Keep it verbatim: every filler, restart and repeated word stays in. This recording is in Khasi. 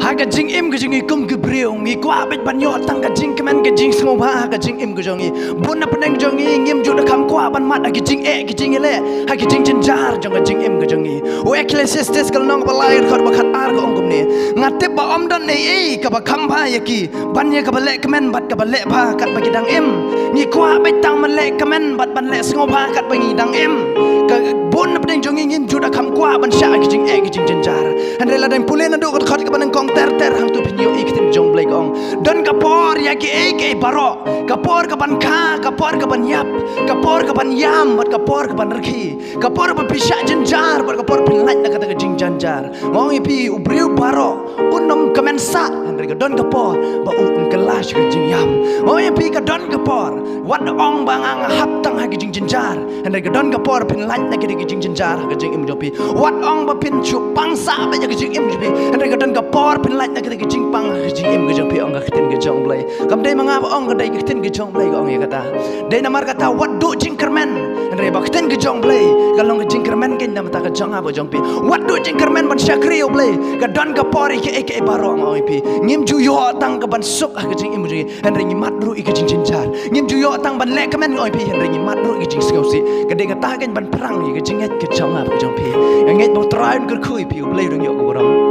Ha ka jingim ka jong ngi kum ki briew, ngi kwah beit ban ïoh tang ka jingkmen ka jingsngewbha ha ka jingim ka jong ngi. Bun na pdeng jong ngi ngim ju da kham kwah ban mad ha ki jingeh ki jingïaleh, ha ki jingjynjar jong ka jingim ka jong ngi. U Ecclesiastes ka lynnong ba lai ka dkhot ba khat ar ka ong kumne: Nga tip ba ym don ei ei kaba kham bha ïa ki ban ïa kaba leh kmen bad kaba leh bha katba ki dang im. Ngi kwah beit tang ban leh kmen bad ban leh sngewbha katba ngi dang im. Ka bun na pdeng jong ngi ngim ju da kham kwah ban shah ha ki jingeh ki jingjynjar. Hynrei lada ngi pule naduh ka dkhot kaba nyngkong ter ter, hangto phin ïohi ka ktien jong U Blei ka ong: Don ka por ïa kiei kiei baroh, ka por kaban kha, ka por kaban ïap, ka por kaban ïam bad ka por kaban rkhie, ka por ba phi shah jynjar bad ka por phin lait na kata ka jingjynjar. Nga ong ïa phi, u briew baroh un ym kmen sah, hynrei ka don ka por ba u un kylla sha ka jingïam. Nga ong ïa phi, ka don ka por, wat ong ba nga nga hap tang ha ka jingjynjar, hynrei ka don ka por phin lait na ka jingjynjar ha ka jingim jong phi. Wat ong ba phin shu pang sah beit ha ka jingim jong phi, hynrei ka don ka por phin lait na ka jingpang ha ka jingim ka jong phi, ong ka ktien ka jong U Blei. Kam dei ma nga ba ong, ka dei ka ktien ka jong U Blei ka ong ïa kata. Dei namar kata, wat duh jingkyrmen, hynrei ba ka ktien ka jong U Blei ka long ka jingkyrmen keiñ namar ka jong nga bad jong phi. Wat duh jingkyrmen ban shakri ïa U Blei. Ka don ka por ïa kiei kiei baroh, nga ong ïa phi. Ngim ju ïoh tang ka ban suk ha ka jingim jong ngi, hynrei ngi mad ruh ïa ka jingjynjar. Ngim ju ïoh tang ban leh kmen, nga ong ïa phi, hynrei ngi mad ruh ïa ka jingsngewsih. Ka dei kata keiñ ban phrang ïa ka jingngeit ka jong nga bad jong phi. Nga ngeit ba U Trai un kyrkhu ïa phi, U Blei un ïoh ka burom.